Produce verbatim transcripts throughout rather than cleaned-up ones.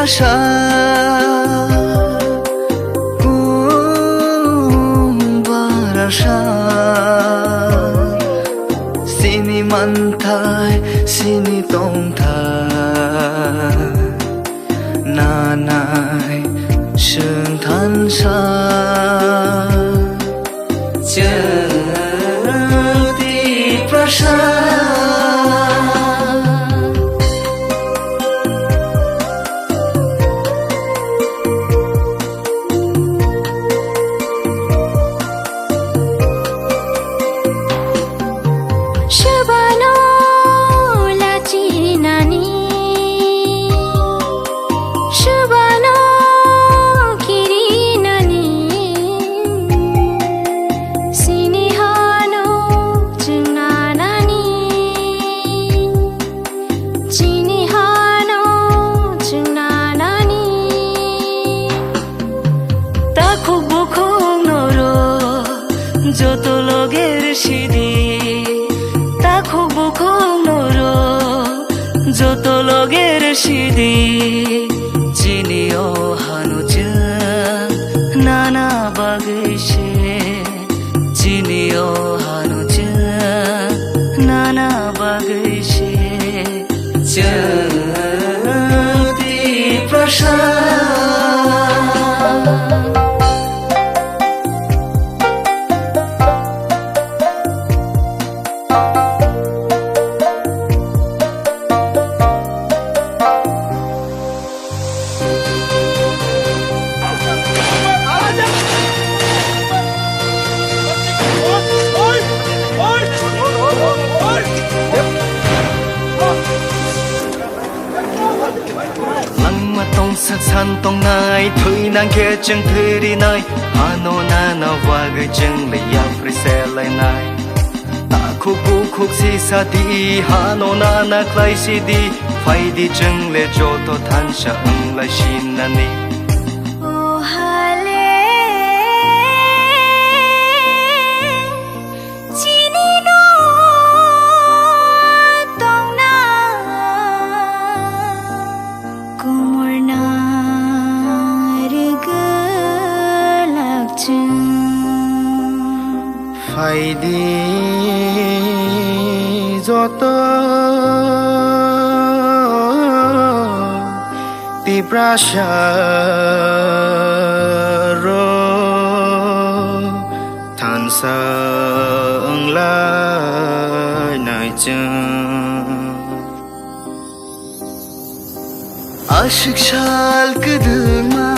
Sa kum barasa sini manthai sini tongthai nanai sengthansa. Chwng Tiprasa. Swbano lachinani, swbano kirinani, sini hano chwngnanani, chini hano chwngnanani. Takhuk bukhuk noro joto loger sidi, takhuk bukhuk noro joto loger sidi, chini o hano chwng nana bagwi se, chini o hano chwng nana bagwi se. Chwng Tiprasa. Langma tongsak san tongnai, thwi nang khe chwng thwi rinai, ano nana bagwi chwng le yapri se lainai. Takhuk bukhuk sisa di, hano nana khlai si di, phai di chwng le joto thansa wng lai sinani. O hale, chini no tongna komorna rwgwlak chwng. Phai di joto Tiprasa rok thansa wng lai nai chwng. Aswk sal kwdwkma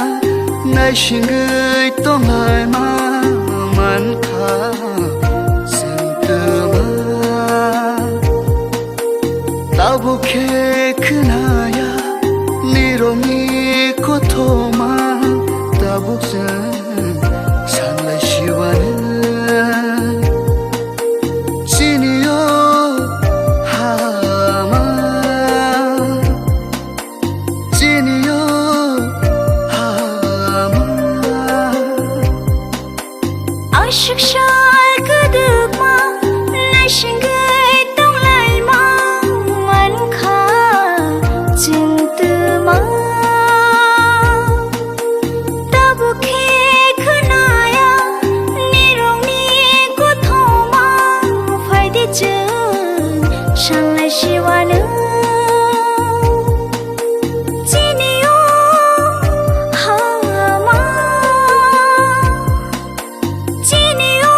naisingwi tonglaima mankha chwng twma. Tabuk khe khwnaya nirokni kothoma, tabuk chwng sanlai siwano. Chini o hama, chini o hama. Aswk sal kwdwkma naisingwi tonglaima mankha chwng twma. Tabuk khe khwnaya nirokni kothoma, phai di chwng sanlai siwano. Chini o hama, chini o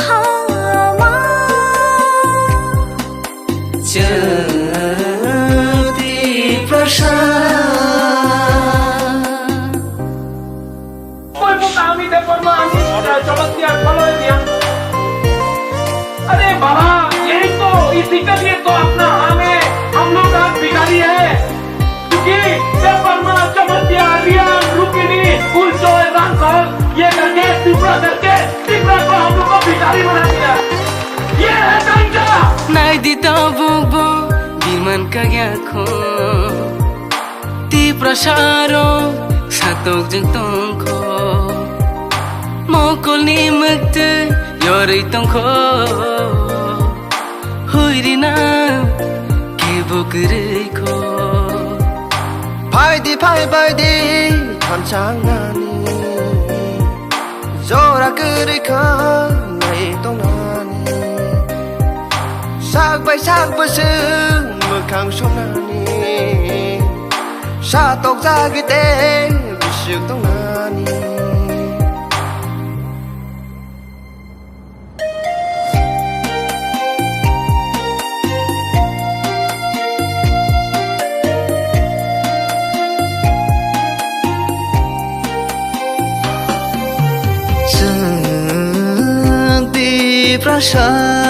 hama. Chwng Tiprasa. कोई वो काम ही दे पर मैं आनी चमक दिया, खोलो दिया। अरे बाबा, यही तो, इसी के लिए तो अपना हमें, हम लोग आज भिखारी है। क्योंकि देव वर्मा, चमत्या, रियान, रुक्मिणी, फूलचोय, रामफल, ये करके, त्रिपुरा करके, त्रिपुरा को हम लोग को भिखारी बना दिया। ये है तरीका। Nai di tabuk bo biman kagya kho. Tiprasa rok satok jeng tong kho. Mokol ni mwktwi yorwi tong kho. Huirina kebo kwrwi kho. Phaidi phai baidi thansangnani, jora kwrwi kha nai tongnani, sak bai sak bwswk mwkhang songnani, sa tokjagwi tei bisuk tongnani. Chwng Tiprasa